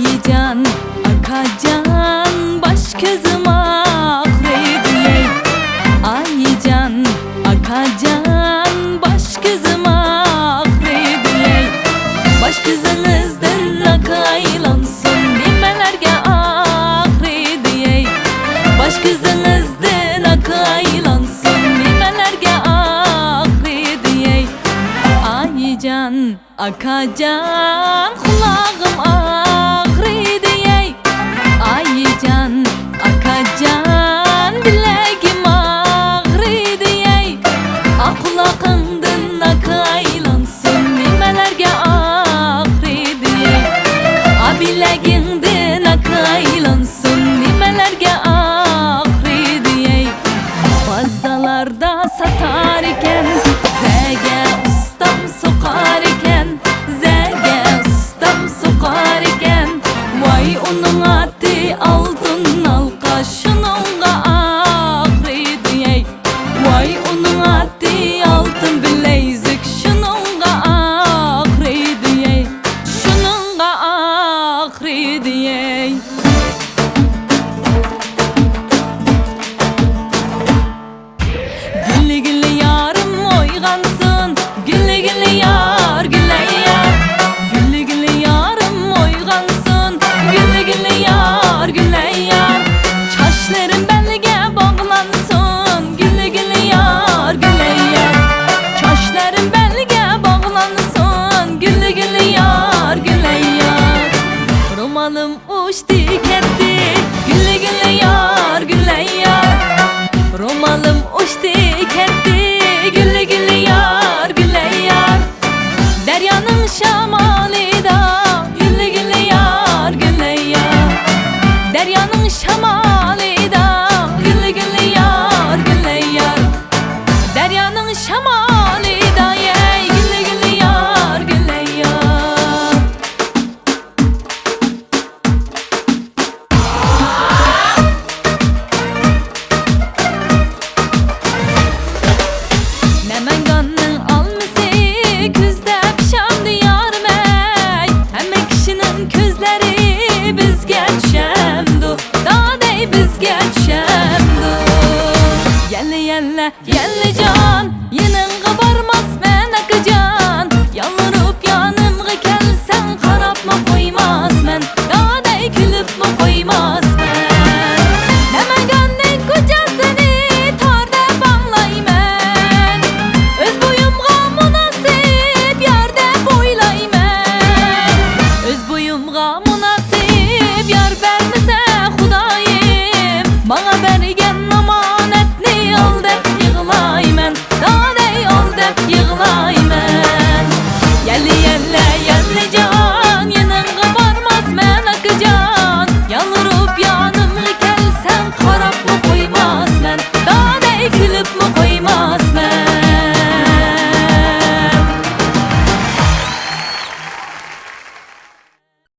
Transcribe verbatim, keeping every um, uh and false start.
ئايجان، ئاكاجان، باش كۆزۈم ئاغرىدى، ئەي. ئايجان، ئاكاجان، باش كۆزۈم ئاغرىدى، ئەي. باش كۆزىڭىزدىن ئاق ئايلانسۇن، نېمىلەرگە ئاغرىدى، ئەي. باش كۆزىڭىزدىن ئاق ئايلانسۇن، نېمىلەرگە ئاغرىدى، ئەي. ئايجان، ئاكاجان، قۇلاغىم ئاغرىدى، ئەي. ئايجان، ئاكاجان، بىلەگىم ئاغرىدى، ئەي. ئا، قۇلاقىڭدىن ئاق ئايلانسۇن، نېمىلەرگە ئاغرىدى، ئەي. ئا، بىلەگىڭدىن ئاق ئايلانسۇن، نېمىلەرگە ئاغرىدى، ئەي. بازارلاردا ساتاركەن، زەگە ئۇستام سوقاركەن، زەگە ئۇستام سوقاركەن. ۋاي ئۇنىڭ ئاتى ئالتۇن ئالقا، شۇنىڭغا ئاغرىدى، ئەي. ۋاي ئۇنىڭ ئاتى ئالتۇن بىلەيزۈك، شۇنىڭغا ئاغرىدى، ئەي. شۇنىڭغا ئاغرىدى، ئەي. گۈللۈگۈللە يارىم ئويغانسۇن، گۈللۈگۈللە يار، گۈلەي يار. گۈللۈگۈللە يارىم ئويغانسۇن، گۈللۈگۈللە يار، گۈلەي يار. چاچلىرىم بەلگە باغلانسۇن، گۈللۈگۈللە يار، گۈلەي يار. چاچلىرىم بەلگە باغلانسۇن، گۈللۈگۈللە يار، گۈلەي يار. رومالىم ئۇچتى كەتتى، گۈللۈگۈللە يار، گۈلەي يار. رومالىم ئۇچتى كەتتى، گۈللۈگۈللە يار، گۈلەي يار. دەريانىڭ شامالىدا، گۈللۈگۈللە يار، گۈلەي يار. دەريانىڭ شامالىدا، گۈللۈگۈللە يار، گۈلەي يار. دەريانىڭ شامالىدا، ئەي، گۈللۈگۈللە يار، گۈلەي يار. نەمەنگاننىڭ ئالمىسى كۈزدە پىشامدۇ يارىم، ئەي. ھەممە كىشىنىڭ كۆزلىرى بىزگە چۈشەمدۇ، دادەي، بىزگە چۈشەمدۇ. يەللە، يەللە، يەللىجان، يېنىڭغا بارماسمەن، ئاكىجان. يالۋۇرۇپ يېنىمغا كەلسەڭ، قاراپمۇ قويماسمەن، دادەي، كۈلۈپمۇ قويماسمەن. نەمەنگاننىڭ كوچىسىنى تار دەپ ئاڭلايمەن. ئۆز بويۇمغا مۇناسىپ يار دەپ ئويلايمەن. ئۆز بويۇمغا مۇناسىپ يار بەرمىسە خۇدايىم، ماڭا بەرگەن